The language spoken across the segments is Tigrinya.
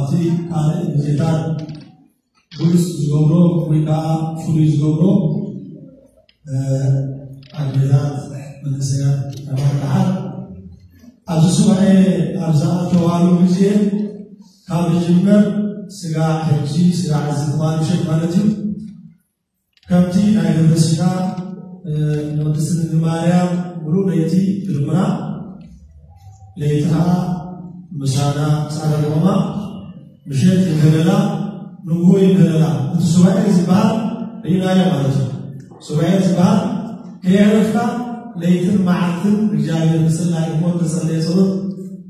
እቲ ካልእ ግዜታት ብሉጽ ዝገብሮ ወይ ከዓ ፍሉይ ዝገብሮ ኣዴታት፣ መንእሰያት፣ ተባዕታት ኣብዚ ሱባኤ ኣብ ዝኣተዋሉ ግዜ ካብ ዝጅመር ስጋዕ ሕጂ፣ ስጋዕ እዚ ትማሊ ምሸት ማለት እዩ፣ ከምቲ ናይ ደብረ ሲና ንቅድስቲ ድንግል ማርያም ሙሉእ ለይቲ ትድምራ፣ ለይቲ ከዓ ምሳና ፃዕዳ ድኾማ፣ ምሸት ይንተለላ፣ ንግሆ ይንተለላ። እቲ ሱባኤ ዝበሃል ርኢናዮ ማለት እዩ። ሱባኤ ዝበሃል ከየዕረፍካ ለይትን መዓልትን እግዚኣብሔር ምጽላይ እሞ ተጸለየ ጸሎት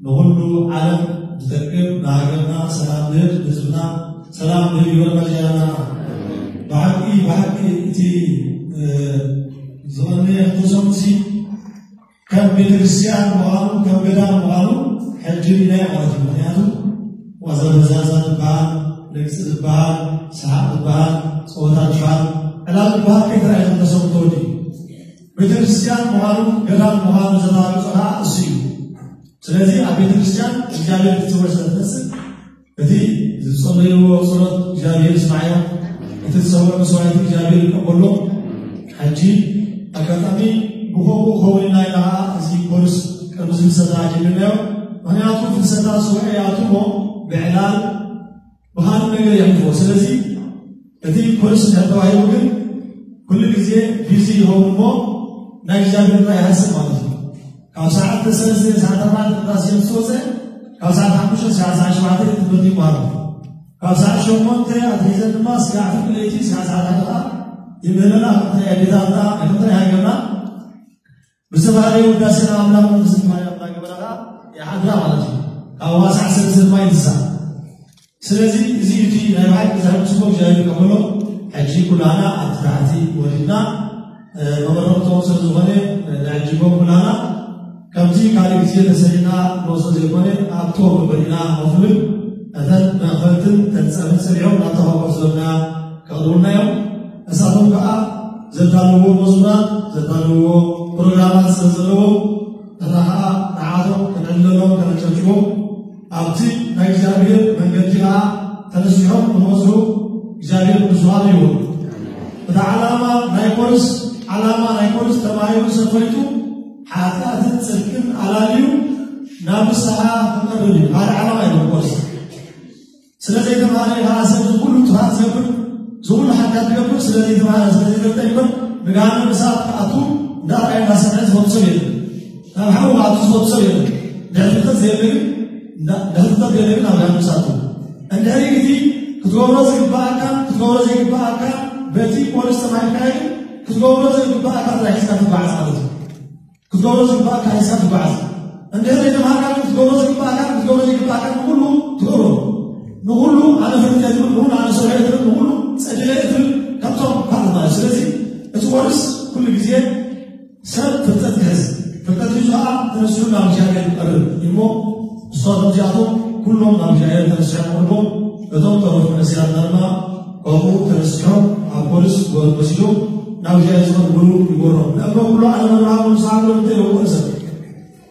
ንኹሉ ዓለም ዝጠቅም፣ ንሃገርና ሰላም ዝህብ፣ ንህዝብና ሰላም ዝህብ ይበል መጃና። ብሓቂ ብሓቂ እቲ ዝቐነ ክሰምሲ ከም ቤተክርስትያን ምዃኑ ከም ገዳም ምዃኑ ሕጂ ርኢናዮ ማለት እዩ። ምክንያቱ ዋዛ ፈዛዛ ዝበሃል፣ ለግፂ ዝበሃል፣ ሰሓቅ ዝበሃል፣ ፀወታ ዝበሃል፣ ዕላል ዝበሃል ከይተራእየ ተሰሙ ተወዲ ቤተክርስትያን ምዃኑ ገዳም ምዃኑ ዘረጋግፆ ከዓ እሱ እዩ። ስለዚ ኣብ ቤተክርስትያን እግዚኣብሔር ክትስወር ስለትመስል እቲ ዝጸለይዎ ጸሎት እግዚኣብሔር ይስማዓዮ፣ እቲ ዝሰውኦ መስዋዕቲ እግዚኣብሔር ይቀበሎ። ሕጂ ኣጋጣሚ ብኸምኡ ክኸውን ኢና ኢልና ከዓ እዚ ኮርስ ቅድሚ እዚ ፍልሰታ ጀሚርናዮ። ምክንያቱ ፍልሰታ ሱባኤ ይኣቱ እሞ ብዕላል ብኻልእ ነገር የሕልፎ። ስለዚ እቲ ኮርስ እንድሕር ተዋሂቡ ግን ኩሉ ግዜ ቢዚ ይኸውን እሞ ናይ እግዚኣብሔር ጥራይ ይሃስብ ማለት እዩ። ካብ ሰዓት ሰለስተ ሰዓት ኣርባዕተ ቅዳሴ ምስ ወፀ ካብ ሰዓት ሓሙሽተ ሰዓት ሰዓት ሸውዓተ ትምህርቲ ይመሃሩ። ካብ ሰዓት ሸሞንተ ኣትሒዘን ድማ ስጋዕ ፍርቂ ለይቲ ስጋዕ ሰዓት ሓደ ከዓ ይምህረና። ከምቲ ናይ ኣዴታትና ከምቲ ናይ ሃገርና ብዝተፈላለየ ውዳሴ ናብ ኣምላኽ መንግስቲ ማርያም እናገበራ ከዓ ይሓድራ ማለት እዩ። ካብ ዋሳዕ ሰለስተ ድማ ይንሳ። ስለዚ እዚ እቲ ናይ ብሓቂ ዘሕጉስ እሞ እግዚኣብሔር ይቀበሎ። ሕጂ ኩላና ኣብቲ ታሕቲ ወሪድና መመረቕቶም ስለ ዝኾነ ንዕጅቦም ኩላና ከምቲ ካልእ ግዜ ተሰሪና ንወስዶ ዘይኮነ ኣብቲ ወንበር ኢና ኮፍ ንብል። እተን መኽፈልትን ተንጸብን ሰሪሖም ናብታ ኮፍ ዝበልና ከቕርቡልና እዮም። እሳቶም ከዓ ዘዳለዎ መዝሙራት ዘዳለዎ ፕሮግራማት ስለ ዘለዎ ንሕና ከዓ ንዓቶም ከነዕልለሎም ከነጨብጭቦም ኣብቲ ናይ እግዚኣብሔር መንገዲ ከዓ ተነሲሖም ንክበዝሑ እግዚኣብሔር ቅዱስ ፍቓዱ ይሁን። እቲ ዓላማ ናይ ኮርስ ዓላማ ናይ ኮርስ ተማሂሩ ሰብ ፈሊጡ ሓጢኣትን ጽድቅን ኣላልዩ ናብ ንስሓ ክቐርብ እዩ። ሓደ ዓላማ እዩ ኮርስ። ስለ ዘይተማሃረ ከዓ ሰብ እዚ ኩሉ ጥፋት ዝገብር እዚ ኩሉ ሓጢኣት ዝገብር ስለ ዘይተማሃረ ስለ ዘይፈልጠ ይኮን። ንገሃነም እሳት ክኣቱ እንዳርኣየ እንዳሰምዐ ዝፈልጡ ሰብ የለን። ናብ ሓዊ ክኣቱ ዝፈልጡ ሰብ የለን። ድሕሪ ፍልጠት ዘየለ ግን እንዳ- ድሕሪ ፍልጠት ዘየለ ግን ኣብ ገሃነም እሳት እዩ። እንድሕሪ እቲ ክትገብሮ ዝግባኣካ ክትገብሮ ዘይግባኣካ በቲ ፖሊስ ተማሂርካዮ ግን ክትገብሮ ዘይግባኣካ ጥራይ ሒዝካ ትጓዓዝ ማለት እዩ። ክትገብሮ ዝግባኣካ ሒዝካ ትጓዓዝ። እንድሕር ዘይተማሃርካ ግን ክትገብሮ ዝግባኣካ ክትገብሮ ዘይግባኣካ ንኩሉ ትገብሮ። ንኩሉ ኣነ ፈሊጠ ትብል ንኩሉ ኣነ ሰሪሐ ትብል ንኩሉ ፀዲቐ ትብል ካብቶም ካልእ ማለት እዩ። ስለዚ እቲ ኮርስ ኩሉ ግዜ ሰብ ፍልጠት ክሕዝ ፍልጠት ሒዙ ከዓ ተነሲሑ ናብ እግዚኣብሔር ይቀርብ እሞ ንስኻትኩም እዚኣቶም ኩሎም ናብ እግዚኣብሔር ተነሲሖም ቅርቦም እቶም ተረፉ መንእሰያትና ድማ ከምኡ ተነሲሖም ኣብ ፖሊስ ወሲዶም ናብ እግዚኣብሔር ዝቐርብሉ ይጎሮም። ንእምሮ ኩሉ ዓለም ኣብርሃም ንስሓ ብሎ እንተ ይወቅል ሰብ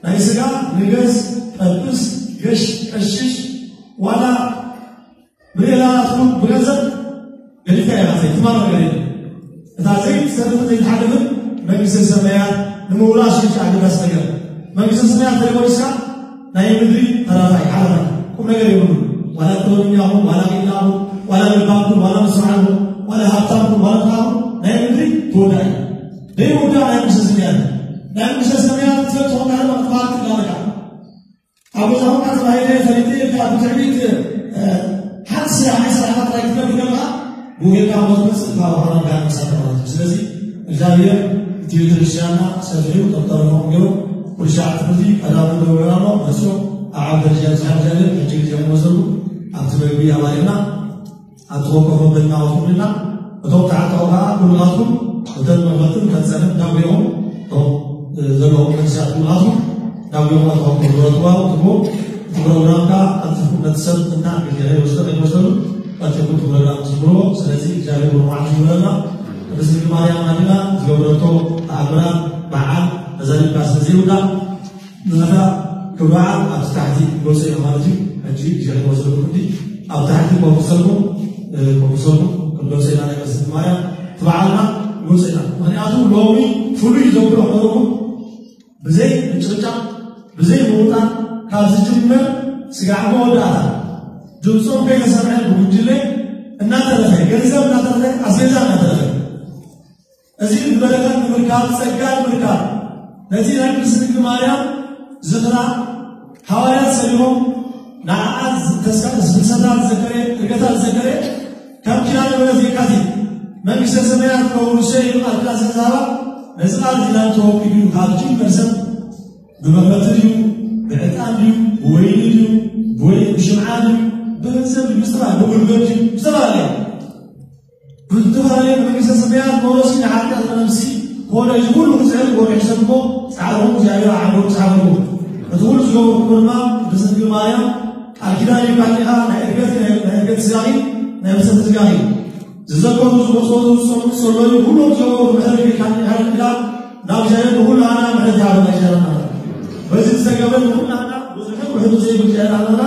ናይ ስጋ ንገዝ ጠብስ ገሽ ቀሽሽ ዋላ ብሬላ ትኹን ብገንዘብ ገዲፍካ ኢኻ ዘይትማር ነገር የለን። እታ ዘይትሰርሕን ዘይትሓልፍን መንግስተ ሰማያት ንምውራስ እዩ እቲ ኣገዳሲ ነገር። መንግስተ ሰማያት ተደሞሪስካ ናይ ምድሪ ተራፋይ ሓለፋይ ቁም ነገር የብሉ። ዋላ ጥበበኛ ሁን ዋላ ቂላ ሁን ዋላ ለባም ኩን ዋላ መስዋዕን ሁን ዋላ ሃብታም ኩን ዋላ ድሃ ኩን ናይ ምድሪ ትወዳእ እዩ። ዘይውዳእ ናይ መንግስተ ሰማያት ናይ መንግስተ ሰማያት ትፈልጥ ኾንካ ድማ ክትበሃል ትላለካ። ኣብ ገዛኹም ተባሂለ ፈሊጠ ኢልካ ብትዕቢት ሓንቲ ስራሕ ናይ ስራሕካ ጥራይ ክትነብር ከለኻ ብውሄልካ ሞት መፅእ ካብ ኣባላት ጋር መሳተ ማለት እዩ። ስለዚ እግዚኣብሔር እቲ ቤተክርስትያንና ሰፊሑ ተጠርፎም ገይሩ ኩሉ ሻዕ ትምህርቲ ቀዳሚ ደውልና ኣሎ መፅኦም ኣብ ዓብ ደረጃ ዝሓ እግዚኣብሔር ሕጂ ግዜ ክመዘሉ ኣብቲ መግቢ ኣባሪኽና ኣብቲ ኮኮፍ መበልና ወስዱልና እቶም ተዓጠቑ ከዓ ኩልኻትኩም እተን መኽፈልትን ከፀንን እንዳጉየኹም እቶም ዘለኹም መንእሰያት ኩልኻትኩም እንዳጉየኹም ኣትኹም ትብረትዋ ትብሉ እቲ ፕሮግራም ከዓ ቀልጢፍኩም ነቲ ሰብ እና ግዜ ከይወስደ ከይወሰዱ ቀልጢፍኩም እቲ ፕሮግራም ትዝምርዎ። ስለዚ እግዚኣብሔር ብርማዕት ይብለና ቅድስቲ ድንግል ማርያም ኣድና ዝገብረቶ ተኣምራት በዓል ተዛሪብካ ስለ ዘይውዳእ ንመታ ክበዓል ኣብቲ ታሕቲ ይወፅእ ማለት እዩ። ሕጂ ግዜ ክወስደሉ ክንዲ ኣብ ታሕቲ ኮፍ ክሰልኩም ኮፍ ክሰልኩም ክንደርሶ ኢና። ናይ ቅድስቲ ማርያም ትበዓልና ንወፅእና። ምክንያቱ ሎሚ ፍሉይ ዘብሎ ክነረኩም ብዘይ ምጭቕጫቕ ብዘይ ምውጣን ካብ ዝጅምር ስጋዕ መወዳእታ ድምፆም ከይተሰምዐ ብጉጅለ እናተረፈ ገንዘብ እናተረፈ ኣስቤዛ እናተረፈ እዚ ንበረከት ንምርካብ ጸጋ ንምርካብ ነቲ ናይ ቅድስት ድንግል ማርያም ዝኽራ ሃዋርያት ሰሊሞም ንዓኣ ተስካ ፍልሰታ ዝዘከረ እርገታ ዝዘከረ ካብ ኪዳነ ምሕረት የካቲት መንግስተ ሰማያት ከውርሶ ኢሉ ቃል ኪዳን ስለ ዝሃባ ነዚ ቃል ኪዳን ተወኪሉ ካብ ጅምር ሰብ ብመኸቲ ድዩ ብዕጣን ድዩ ብወይኒ ድዩ ብወይ ብሽምዓ ድዩ ብገንዘብ ድዩ ብዝተፈላለየ ብጉልበት ድዩ ብዝተፈላለየ ብዝተፈላለየ መንግስተ ሰማያት መውረሲ ንሓጢኣት ነፍሲ ኮነ እዚ ኩሉ ክፅዕር ወርሒ ሰብሞ ፃዕርኹም እግዚኣብሔር ዓንዶም ፃዕርኹ እቲ ኩሉ ዝገበርኩሞ ድማ ብስንግል ማርያም ቃል ኪዳን ይባሊኻ ናይ እርገት ናይ እርገት ስጋኺ ናይ መሰተ ስጋኺ ዝዘከሩ ዝመፅወቱ ዝፀሙ ዝፀለዩ ኩሎም ዝገበሩ ምሕረት ይካኒሃልና ናብ እግዚኣብሔር ንኩላና ምሕረት ይሃበና ይሻለና በዚ ዝተገበረ ንኩላና ብዙሕን ውሕዱ ዘይብል እግዚኣብሔር ኣለና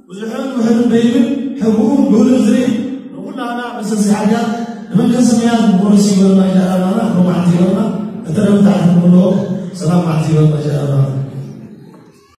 ብዙሕን ውሕድን ደይብን ሕብኡ ግብርን ዝርኢ ንኹላና መሰሲ ሓጢኣት ንመንግስተ ሰማያት ንወርስ ይበልና ይሻለና ሎማዕንቲ ይበልና እተረምታዕቲ ንብሎ ሰላም ማዕንቲ ይበልና ይሻለና